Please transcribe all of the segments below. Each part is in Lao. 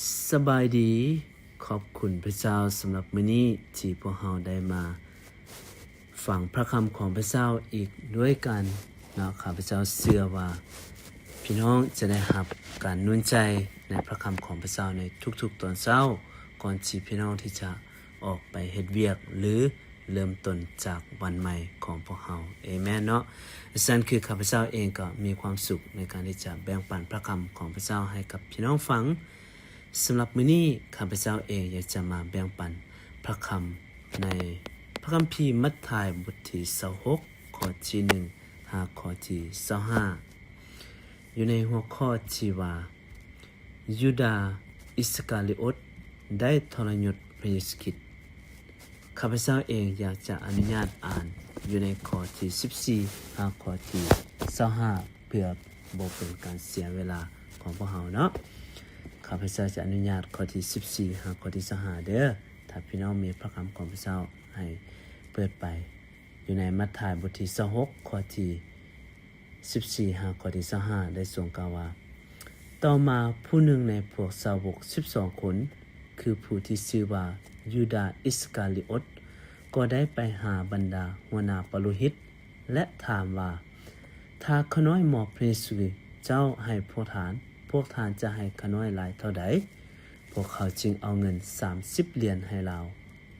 ສະບາຍດີ, ຂອບຄຸນພະເຈົ້າສຳລັບມື້ນີ້ທີ່ພວກເຮົາໄດ້ມາຟັງພະຄຳຂອງພະເຈົ້າອີກດ້ວຍກັນເນາະ. ຂ້າພະເຈົ້າເຊື່ອວ່າພີ່ນ້ອງຈະໄດ້ຮັບການໜູນໃຈໃນພະຄຳຂອງພະເຈົ້າໃນທຸກໆຕອນເຊົ້າ ກ່ອນທີ່ພີ່ນ້ອງທີ່ຈະອອກໄປເຮັດວຽກ ຫຼື ເລີ່ມຕົ້ນຈາກວັນໃໝ່ຂອງພວກເຮົາ. ເອແມນເນາະ. ສະນັ້ນຄືຂ້າພະເຈົ້າເອງກໍມີຄວາມສຸກໃນການທີ່ຈະແບ່ງປັນພະຄຳຂອງພະເຈົ້າໃຫ້ກັບພີ່ນ້ອງຟັງ. ສຳລັບມື້ນີ້ ຂ້າພະເຈົ້າເອງຢາກຈະມາແບ່ງປັນພະຄຳໃນພະຄຳພີມັດທາຍ ບົດທີຊາວຫົກ ຂໍ້ທີໜຶ່ງ ຫາຂໍ້ທີຊາວຫ້າ ຢູ່ໃນຫົວຂໍ້ທີ່ວ່າ ຢູດາອິດສະກາລິອົດໄດ້ທໍລະຍົດພະເຢຊູຄຣິດ. ຂ້າພະເຈົ້າເອງຢາກຈະອະນຸຍາດອ່ານຢູ່ໃນຂໍ້ທີສິບສີ່ ຫາຂໍ້ທີຊາວຫ້າ ເພື່ອບໍ່ເປັນການເສຍເວລາຂອງພວກເຮົາເນາະ. ຂ້າພະເຈົ້າຈະອະນຸຍາດຂໍ້ທີສິບສີ່ ຫາຂໍ້ທີຊາວຫ້າເດີ້. ຖ້າພີ່ນ້ອງມີພະຄຳຂອງພະເຈົ້າ ໃຫ້ເປີດໄປຢູ່ໃນມັດທາຍ ບົດທີຊາວຫົກ ຂໍ້ທີ ສິບສີ່ ຫາຂໍ້ທີຊາວຫ້າ ໄດ້ຊົງກ່າວວ່າ, ຕໍ່ມາຜູ້ໜຶ່ງໃນພວກສາວົກສິບສອງຄົນ ຄືຜູ້ທີ່ຊື່ວ່າຢູດາອິດສະກາລິອົດ ກໍໄດ້ໄປຫາບັນດາຫົວໜ້າປະໂລຫິດ ແລະ ຖາມວ່າ, ຖ້າຂ້ານ້ອຍມອບພະເຢຊູເຈົ້າໃຫ້ພວກທ່ານ, ພວກທ່ານຈະໃຫ້ຂ້ານ້ອຍຫຼາຍເທົ່າໃດ? ພວກເຂົາຈຶ່ງເອົາເງິນສາມສິບຫຼຽນໃຫ້ລາວ.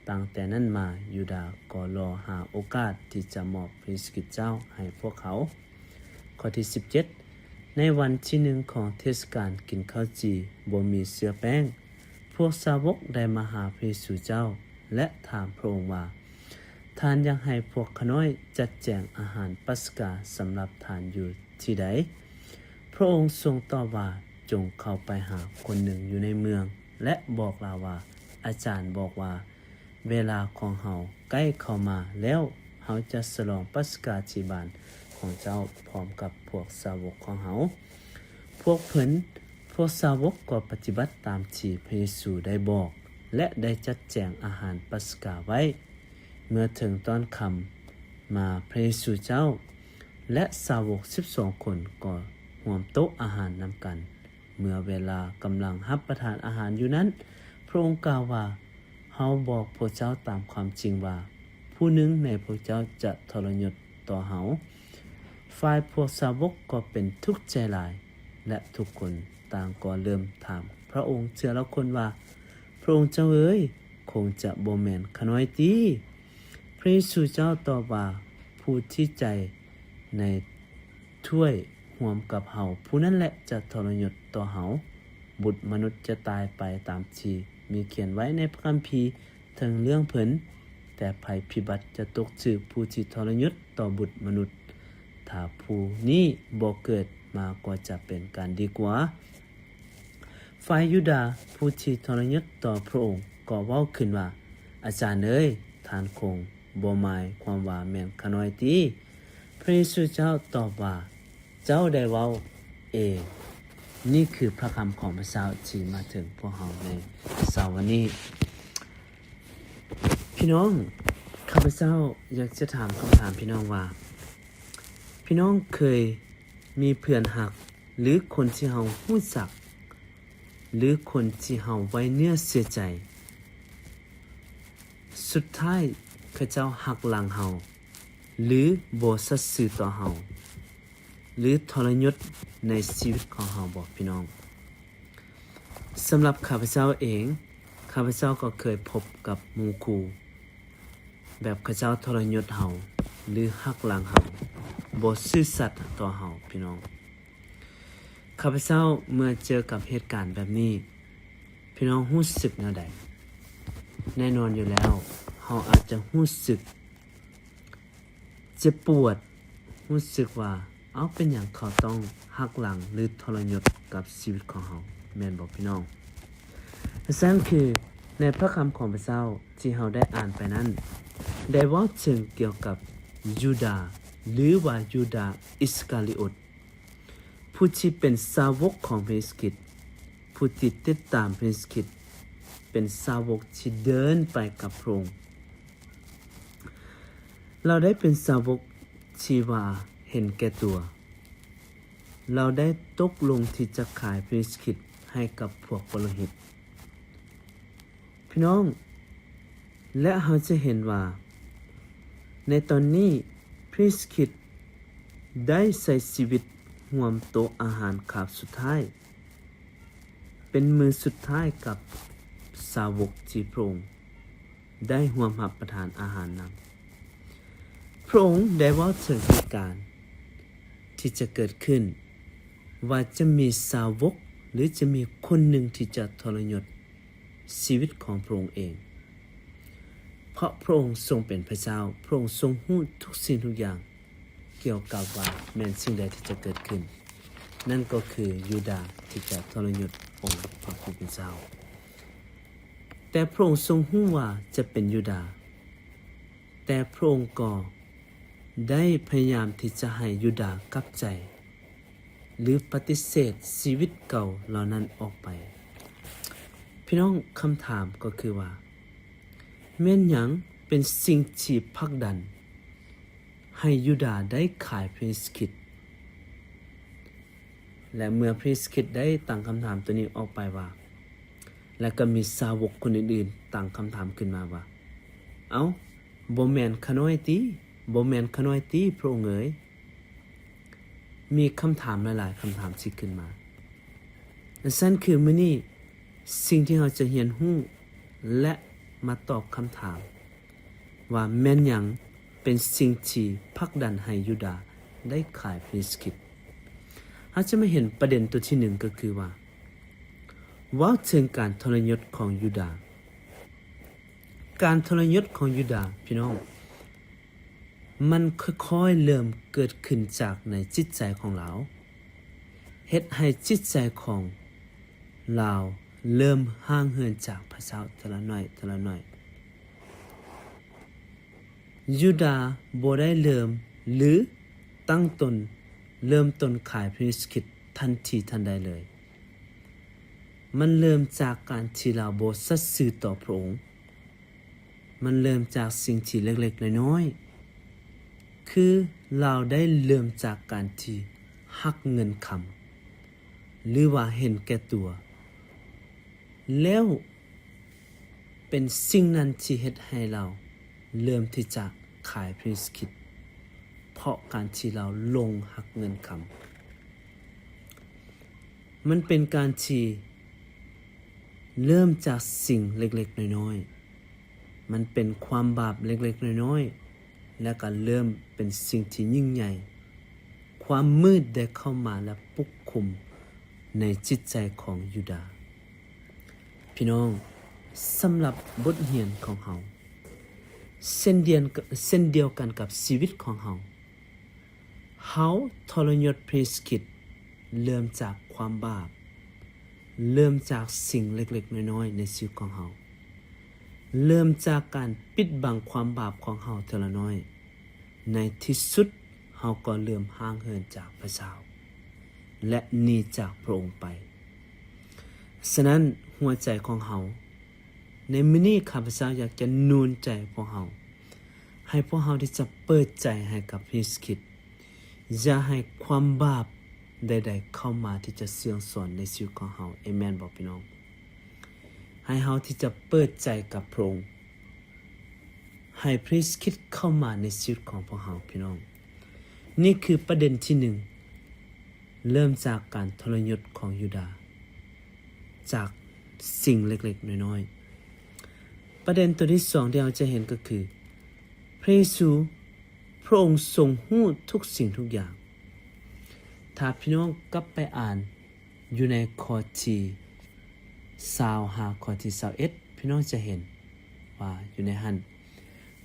ຕັ້ງແຕ່ນັ້ນມາ ຢູດາກໍລໍຫາໂອກາດທີ່ຈະມອບພະເຢຊູຄຣິດເຈົ້າໃຫ້ພວກເຂົາ. ຂໍ້ທີສິບເຈັດ ໃນວັນທີໜຶ່ງຂອງເທດສະການກິນເຂົ້າຈີ່ບໍ່ມີເຊື້ອແປ້ງ, ພວກສາວົກໄດ້ມາຫາພະເຢຊູເຈົ້າ ແລະ ຖາມພະອົງວ່າ, ທ່ານຢາກໃຫ້ພວກຂ້ານ້ອຍຈັດແຈງອາຫານປັດສະກາສຳລັບທ່ານຢູ່ທີ່ໃດ? ພະອົງຊົງຕອບວ່າ, ຈົ່ງເຂົ້າໄປຫາຄົນໜຶ່ງຢູ່ໃນເມືອງ ແລະ ບອກລາວວ່າ, ອາຈານບອກວ່າ, ເວລາຂອງເຮົາໃກ້ເຂົ້າມາແລ້ວ, ເຮົາຈະສະຫຼອງປັດສະກາທີ່ບ້ານຂອງເຈົ້າພ້ອມກັບພວກສາວົກຂອງເຮົາ. ພວກເພິ່ນ, ພວກສາວົກກໍປະຕິບັດຕາມທີ່ພະເຢຊູໄດ້ບອກ ແລະ ໄດ້ຈັດແຈງອາຫານປັດສະກາໄວ້. ເມື່ອເຖິງຕອນຄ່ຳມາ, ພະເຢຊູເຈົ້າ ແລະ ສາວົກສິບສອງຄົນກໍຮ່ວມໂຕະອາຫານນຳກັນ. ເມື່ອເວລາກຳລັງຮັບປະທານອາຫານຢູ່ນັ້ນ, ພະອົງກ່າວວ່າ, ເຮົາບອກພວກເຈົ້າຕາມຄວາມຈິງວ່າ, ຜູ້ໜຶ່ງໃນພວກເຈົ້າຈະທໍລະຍົດຕໍ່ເຮົາ. ຝ່າຍພວກສາວົກກໍເປັນທຸກໃຈຫຼາຍ ແລະ ທຸກຄົນຕ່າງກໍເລີ່ມຖາມພະອົງເທື່ອລະຄົນວ່າ, ພະອົງເຈົ້າເອີຍ, ຄົງຈະບໍ່ແມ່ນຂ້ານ້ອຍຕິ? ພະເຢຊູເຈົ້າຕອບວ່າ, ຜູ້ທີ່ໃຈໃນ ຖ້ວຍຮ່ວມກັບເຮົາຜູ້ນັ້ນແຫຼະຈະທໍລະຍົດຕໍ່ເຮົາ. ບຸດມະນຸດຈະຕາຍໄປຕາມທີ່ມີຂຽນໄວ້ໃນພະຄຳພີເຖິງເລື່ອງເພິ່ນ, ແຕ່ໄພພິບັດຈະຕົກຖືກຜູ້ທີ່ທໍລະຍົດຕໍ່ບຸດມະນຸດ. ຖ້າຜູ້ນີ້ບໍ່ເກີດມາກໍຈະເປັນການດີກວ່າ. ຝ່າຍຢູດາຜູ້ທີ່ທໍລະຍົດຕໍ່ພະອົງກໍເວົ້າຂຶ້ນວ່າ, ອາຈານເອີຍ, ທ່ານຄົງບໍ່ໝາຍຄວາມວ່າແມ່ນຂ້ານ້ອຍຕິ? ພະເຢຊູເຈົ້າຕອບວ່າ, ເຈົ້າໄດ້ເວົ້າເອງ. ນີ້ຄືພະຄຳຂອງພະເຈົ້າທີ່ມາເຖິງພວກເຮົາໃນເຊົ້າວັນນີ້. ພີ່ນ້ອງ, ຂ້າພະເຈົ້າຢາກຈະຖາມຄຳຖາມພີ່ນ້ອງວ່າ, ພີ່ນ້ອງເຄີຍມີເພື່ອນຮັກ ຫຼື ຄົນທີ່ເຮົາຮູ້ຈັກ ຫຼື ຄົນທີ່ເຮົາໄວ້ເນື້ອເຊື່ອໃຈ, ສຸດທ້າຍເຂົາເຈົ້າຫັກຫຼັງເຮົາ ຫຼື ບໍ່ສັດຊື່ຕໍ່ເຮົາ ຫຼື ທໍລະຍົດໃນຊີວິດຂອງເຮົາບໍ ພີ່ນ້ອງ? ສຳລັບຂ້າພະເຈົ້າເອງ, ຂ້າພະເຈົ້າກໍເຄີຍພົບກັບໝູ່ຄູ່ ແບບເຂົາເຈົ້າທໍລະຍົດເຮົາ ຫຼື ຫັກຫຼັງເຮົາ, ບໍ່ຊື່ສັດຕໍ່ເຮົາ, ພີ່ນ້ອງ. ຂ້າພະເຈົ້າເມື່ອເຈີກັບເຫດການແບບນີ້, ພີ່ນ້ອງຮູ້ສຶກແນວໃດ? ແນ່ນອນຢູ່ແລ້ວ, ເຮົາອາດຈະຮູ້ສຶກເຈັບປວດ, ຮູ້ສຶກວ່າ, ເອົ້າ, ເປັນຫຍັງເຂົາຕ້ອງຫັກຫຼັງ ຫຼື ທໍລະຍົດກັບຊີວິດຂອງເຮົາ, ແມ່ນບໍ່ ພີ່ນ້ອງ? ສະນັ້ນຄື ໃນພະຄຳຂອງພະເຈົ້າທີ່ເຮົາໄດ້ອ່ານໄປນັ້ນ, ໄດ້ເວົ້າເຖິງກ່ຽວກັບຢູດາ ຫຼືວ່າຢູດາອິດສະກາລິອົດ, ຜູ້ທີ່ເປັນສາວົກຂອງພະເຢຊູຄຣິດ, ຜູ້ທີ່ຕິດຕາມພະເຢຊູຄຣິດ, ເປັນສາວົກທີ່ເດີນໄປກັບພະອົງ. ລາວໄດ້ເປັນສາວົກທີ່ວ່າເຫັນແກ່ຕົວ. ລາວໄດ້ຕົກລົງທີ່ຈະຂາຍພະເຢຊູຄຣິດໃ ໃຫ້ກັບພວກປະໂລຫິດ. ພີ່ນ້ອງ, ແລະ ເຮົາຈະເຫັນວ່າ ໃນຕອນນີ້ພຣີສຄຣິດໄດ້ໃຊ້ຊີວິດຮ່ວມໂຕະອາຫານຄາບສຸດທ້າຍ, ເປັນມື້ສຸດທ້າຍກັບສາວົກທີ່ພະອົງໄດ້ຮ່ວມຮັບປະທານອາຫານນຳ. ພະອົງໄດ້ເວົ້າເຖິງເຫດການທີ່ຈະເກີດຂຶ້ນ ວ່າຈະມີສາວົກ ຫຼື ຈະມີຄົນໜຶ່ງທີ່ຈະທໍລະຍົດຊີວິດຂອງພະອົງເອງ. ເພາະພະອົງຊົງເປັນພະເຈົ້າ, ພະອົງຊົງຮູ້ທຸກສິ່ງທຸກຢ່າງກ່ຽວກັບວ່າແມ່ນສິ່ງໃດທີ່ຈະເກີດຂຶ້ນ, ນັ້ນກໍຄືຢູດາທີ່ຈະທໍລະຍົດອົງພະຜູ້ເປັນເຈົ້າ. ແຕ່ພະອົງຊົງຮູ້ວ່າຈະເປັນຢູດາ, ແຕ່ພະອົງກໍໄດ້ພະຍາຍາມທີ່ຈະໃຫ້ຢູດາກັບໃຈ ຫຼື ປະຕິເສດຊີວິດເກົ່າເຫຼົ່ານັ້ນອອກໄປ. ພີ່ນ້ອງ, ຄຳຖາມກໍຄືວ່າ ແມ່ນຫຍັງເປັນສິ່ງທີ່ຜັກດັນໃຫ້ຢູດາໄດ້ຂາຍພຣີສຄຣິດ? ແລະ ເມື່ອພຣີສຄຣິດໄດ້ຕັ້ງຄຳຖາມໂຕນີ້ອອກໄປວ່າ ແລະ ກໍມີສາວົກຄົນອື່ນໆຕັ້ງຄຳຖາມຂຶ້ນມາວ່າ ເອົ້າ, ບໍ່ແມ່ນຂ້ານ້ອຍຕິ? ບໍ່ແມ່ນຂ້ານ້ອຍຕິ ພະອົງເອີຍ? ມີຄຳຖາມຫຼາຍໆຄຳຖາມທີ່ຂຶ້ນມາ. ອັນຊັ້ນຄືມື້ນີ້ ສິ່ງທີ່ເຮົາຈະຮຽນຮູ້ ແລະ ມາຕອບຄຳຖາມວ່າແມ່ນຫຍັງເປັນສິ່ງທີ່ຜັກດັນໃຫ້ຢູດາໄດ້ຂາຍພຣີສຄຣິດ. ເຮົາຈະມາເຫັນປະເດັນຕົວທີໜຶ່ງ ກໍຄືວ່າ ເວົ້າເຖິງການທໍລະຍົດຂອງຢູດາ. ການທໍລະຍົດຂອງຢູດາ, ພີ່ນ້ອງ, ມັນຄ່ອຍໆເລີ່ມເກີດຂຶ້ນຈາກໃນຈິດໃຈຂອງລາວ, ເຮັດໃຫ້ຈິດໃຈຂອງລາວເລີ່ມຫ່າງເຫີນຈາກພະເຈົ້າເທື່ອລະໜ້ອຍ, ເທື່ອລະໜ້ອຍ. ຢູດາບໍ່ໄດ້ເລີ່ມ ຫຼື ຕັ້ງຕົ້ນ, ເລີ່ມຕົ້ນຂາຍພຣີສຄຣິດທັນທີທັນໃດເລີຍ. ມັນເລີ່ມຈາກການທີ່ລາວບໍ່ສັດຊື່ຕໍ່ພະອົງ. ມັນເລີ່ມຈາກສິ່ງທີ່ເລັກໆນ້ອຍໆ, ຄືລາວໄດ້ເລີ່ມຈາກການທີ່ຮັກເງິນຄຳ ຫຼືວ່າເຫັນແກ່ຕົວ, ແລ້ວເປັນສິ່ງນັ້ນທີ່ເຮັດໃຫ້ລາວເລີ່ມທີ່ຈະຂາຍພຣີສຄຣິດ, ເພາະການທີ່ລາວຫຼົງຮັກເງິນຄຳ. ມັນເປັນການທີ່ເລີ່ມຈາກສິ່ງເລັກໆນ້ອຍໆ, ມັນເປັນຄວາມບາບເລັກໆນ້ອຍໆ ແລ້ວກໍເລີ່ມເປັນສິ່ງທີ່ຍິ່ງໃຫຍ່. ຄວາມມືດໄດ້ເຂົ້າມາ ແລະ ປົກຄຸມໃນຈິດໃຈຂອງຢູດາ. ພີ່ນ້ອງ, ສຳລັບບົດຮຽນຂອງເຮົາ ເຊັ່ນດຽວ, ເຊັ່ນດຽວກັນກັບຊີວິດຂອງເຮົາ, ເຮົາທໍລະຍົດພຣີສຄຣິດ ເລີ່ມຈາກຄວາມບາບ, ເລີ່ມຈາກສິ່ງເລັກໆນ້ອຍໆໃນຊີວິດຂອງເຮົາ, ເລີ່ມຈາກການປິດບັງຄວາມບາບຂອງເຮົາເທື່ອລະໜ້ອຍ. ໃນທີ່ສຸດເຮົາກໍເລີ່ມຫ່າງເຫີນຈາກພະເຈົ້າ ແລະ ໜີຈາກພະອົງໄປ. ສະນັ້ນ, ຫົວໃຈຂອງເຮົາ ໃນມື້ນີ້ ຂ້າພະເຈົ້າຢາກຈະໜູນໃຈພວກເຮົາ ໃຫ້ພວກເຮົາທີ່ຈະເປີດໃຈໃຫ້ກັບພະເຢຊູຄຣິດ. ຢ່າໃຫ້ຄວາມບາບໃດໆເຂົ້າມາທີ່ຈະເຊື່ອງຊອນໃນຊີວິດຂອງເຮົາ. ເອເມນບໍ່ ພີ່ນ້ອງ? ໃຫ້ເຮົາທີ່ຈະເປີດໃຈກັບພະອົງ. ໃຫ້ພະເຢຊູຄຣິດເຂົ້າມາໃນຊີວິດຂອງພວກເຮົາ ພີ່ນ້ອງ. ນີ້ຄືປະເດັນທີໜຶ່ງ, ເລີ່ມຈາກການທໍລະຍົດຂອງຢູດາ, ຈາກສິ່ງເລັກໆນ້ອຍໆ. ປະເດັນຕົວທີສອງທີ່ເຮົາຈະເຫັນກໍຄື ພະເຢຊູ, ພະອົງຊົງຮູ້ທຸກສິ່ງທຸກຢ່າງ. ຖ້າພີ່ນ້ອງກັບໄປອ່ານ ຢູ່ໃນຂໍ້ທີຊາວຫາຂໍ້ທີຊາວເອັດ ພີ່ນ້ອງຈະເຫັນວ່າຢູ່ໃນຫັ້ນ,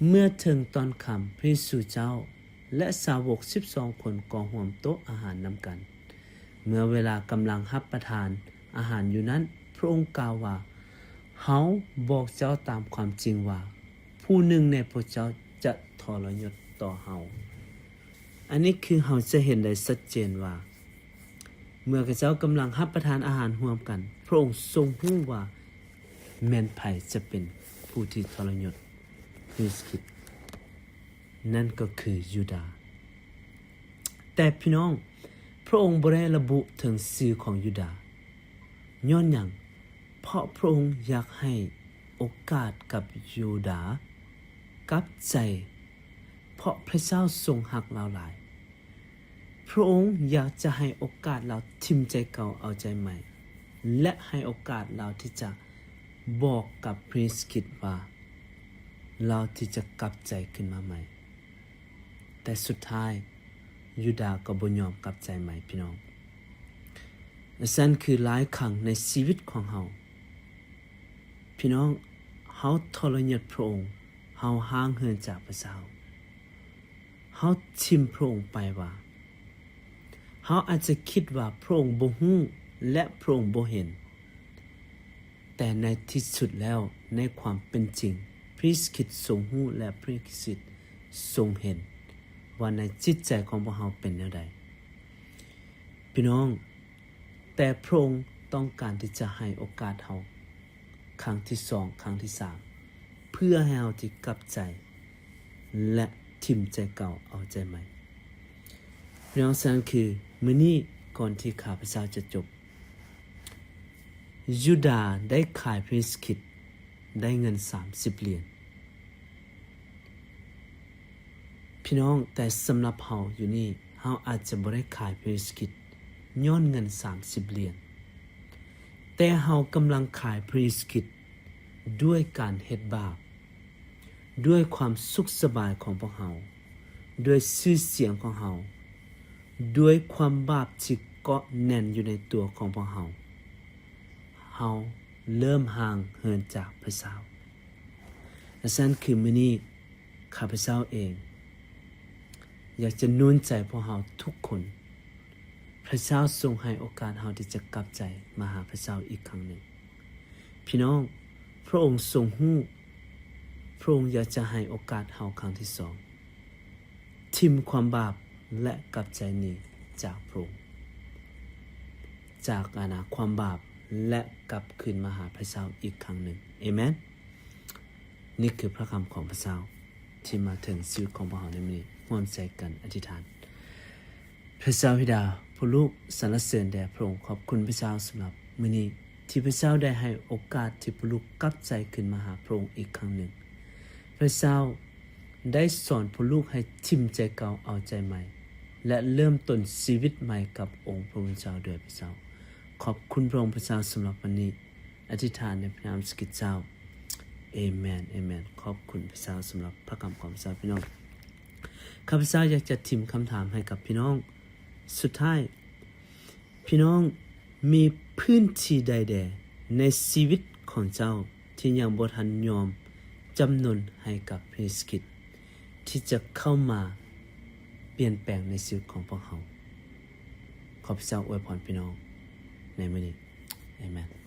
ເມື່ອເຖິງຕອນຄ່ຳ ພະເຢຊູເຈົ້າ ແລະ ສາວົກສິບສອງຄົນກໍຮ່ວມໂຕະອາຫານນຳກັນ. ເມື່ອເວລາກຳລັງຮັບປະທານອາຫານຢູ່ນັ້ນ, ພະອົງກ່າວວ່າ, ເຮົາບອກເຈົ້າຕາມຄວາມຈິງວ່າ, ຜູ້ໜຶ່ງໃນພວກເຈົ້າຈະທໍລະຍົດຕໍ່ເຮົາ. ອັນນີ້ຄືເຮົາຈະເຫັນໄດ້ຊັດເຈນວ່າ ເມື່ອເຂົາເຈົ້າກຳລັງຮັບປະທານອາຫານຮ່ວມກັນ, ພະອົງຊົງຮູ້ວ່າແມ່ນໃຜຈະເປັນຜູ້ທີ່ທໍລະຍົດພະເຢຊູຄຣິດ, ນັ້ນກໍຄືຢູດາ. ແຕ່ພີ່ນ້ອງ, ພະອົງບໍ່ໄດ້ລະບຸເຖິງຊື່ຂອງຢູດາ. ຍ້ອນຫຍັງ? ເພາະພຣະອົງຢາກໃຫ້ໂອກາດກັບຢູດາກັບໃຈ, ເພາະພຣະເຈົ້າຊົງຮັກລາວຫຼາຍ. ພຣະອົງຢາກຈະໃຫ້ໂອກາດລາວຖິ້ມໃຈເກົ່າເອົາໃຈໃໝ່ ແລະ ໃຫ້ໂອກາດລາວທີ່ຈະບອກກັບພຣີສຄຣິດວ່າລາວທີ່ຈະກັບໃຈຂຶ້ນມາໃໝ່. ແຕ່ສຸດທ້າຍຢູດາກໍບໍ່ຍອມກັບໃຈໃໝ່, ພີ່ນ້ອງ. ຊັ້ນຄືຫຼາຍຄັ້ງໃນຊີວິດຂອງເຮົາ, ພີ່ນ້ອງ, ເຮົາທໍລະຍົດພຣະອົງ, ເຮົາຫ່າງເຫີນຈາກພຣະເຈົ້າ, ເຮົາຖິ້ມພຣະອົງໄປວ່າ ເຮົາອາດຈະຄິດວ່າພຣະອົງບໍ່ຮູ້ ແລະ ພຣະອົງບໍ່ເຫັນ. ແຕ່ໃນທີ່ສຸດແລ້ວ, ໃນຄວາມເປັນຈິງ, ພຣີສຄຣິດຊົງຮູ້ ແລະ ພຣີສຄຣິດຊົງເຫັນວ່າໃນຈິດໃຈຂອງພວກເຮົາເປັນແນວໃດ. ພີ່ນ້ອງ, ແຕ່ພຣະອົງຕ້ອງການທີ່ຈະໃຫ້ໂອກາດເຮົາຄັ້ງທີສອງ, ຄັ້ງທີສາມ, ເພື່ອໃຫ້ເຮົາທີ່ກັບໃຈ ແລະ ຖິ້ມໃຈເກົ່າເອົາໃຈໃໝ່. ພີ່ນ້ອງ, ສະນັ້ນຄືມື້ນີ້, ກ່ອນທີ່ຂ້າພະເຈົ້າຈະຈົບ, ຢູດາໄດ້ຂາຍພຣີສຄຣິດ ໄດ້ເງິນສາມສິບຫຼຽນ. ພີ່ນ້ອງ, ແຕ່ສຳລັບເຮົາຢູ່ນີ້, ເຮົາອາດຈະບໍ່ໄດ້ຂາຍພຣີສຄຣິດຍ້ອນເງິນສາມສິບຫຼຽນ, ແຕ່ເຮົາກຳລັງຂາຍພຣີສຄຣິດດ້ວຍການເຮັດບາບ, ດ້ວຍຄວາມສຸກສະບາຍຂອງພວກເຮົາ, ດ້ວຍຊື່ສຽງຂອງເຮົາ, ດ້ວຍຄວາມບາບທີ່ເກາະແໜ້ນຢູ່ໃນຕົວຂອງພວກເຮົາ. ເຮົາເລີ່ມຫ່າງເຫີນຈາກພຣະເຈົ້າ. ສະນັ້ນຄືມື້ນີ້ ຂ້າພະເຈົ້າເອງຢາກຈະໜູນໃຈພວກເຮົາທຸກຄົນ. ພຣະເຈົ້າຊົງໃຫ້ໂອກາດເຮົາທີ່ຈະກັບໃຈມາຫາພຣະເຈົ້າອີກຄັ້ງໜຶ່ງ. ພີ່ນ້ອງ, ພຣະອົງຊົງຮູ້, ພຣະອົງຢາກຈະໃຫ້ໂອກາດເຮົາຄັ້ງທີສອງ. ຖິ້ມຄວາມບາບ ແລະ ກັບໃຈໜີຈາກພຣະອົງ, ຈາກອານາຄວາມບາບ ແລະ ກັບຄືນມາຫາພຣະເຈົ້າອີກຄັ້ງໜຶ່ງ. ເອເມນ. ນີ້ຄືພຣະຄຳຂອງພຣະເຈົ້າທີ່ມາເຖິງຊີວິດຂອງພວກເຮົາໃນມື້ນີ້. ຮ່ວມໃຈກັນອະທິຖານ. ພຣະເຈົ້າບິດາ, ພວກລູກສັນລະເສີນແດ່ພຣະອົງ. ຂອບຄຸນພຣະເຈົ້າສຳລັບມື້ນີ້ ທີ່ພຣະເຈົ້າໄດ້ໃຫ້ໂອກາດທີ່ພວກລູກກັບໃຈຄືນມາຫາພຣະອົງອີກຄັ້ງໜຶ່ງ. ພຣະເຈົ້າໄດ້ສອນພວກລູກໃຫ້ຖິ້ມໃຈເກົ່າເອົາໃຈໃໝ່ ແລະ ເລີ່ມຕົ້ນຊີວິດໃໝ່ກັບອົງພຣະຜູ້ເປັນເຈົ້າດ້ວຍພຣະເຈົ້າ. ຂອບຄຸນພຣະອົງພຣະເຈົ້າສຳລັບວັນນີ້. ອະທິຖານໃນພຣະນາມເຢຊູຄຣິດເຈົ້າ. ເອເມນ, ເອເມນ. ຂອບຄຸນພຣະເຈົ້າສຳລັບພຣະຄຳຂອງພຣະເຈົ້າ. ພີ່ນ້ອງ, ຂ້າພະເຈົ້າຢາກຈະຖິ້ມຄຳຖາມໃຫ້ກັບພີ່ນ້ອງ. ສຸດທ້າຍ, ພີ່ນ້ອງມີພື້ນທີ່ໃດແດ່ໃນຊີວິດຂອງເຈົ້າທີ່ຍັງບໍ່ທັນຍອມຈຳນົນໃຫ້ກັບພຣະເຢຊູຄຣິດ ທີ່ຈະເຂົ້າມາປ່ຽນແປງໃນຊີວິດຂອງພວກເຮົາ? ຂໍພະເຈົ້າອວຍພອນພີ່ນ້ອງໃນມື້ນີ້. ເອເມນ.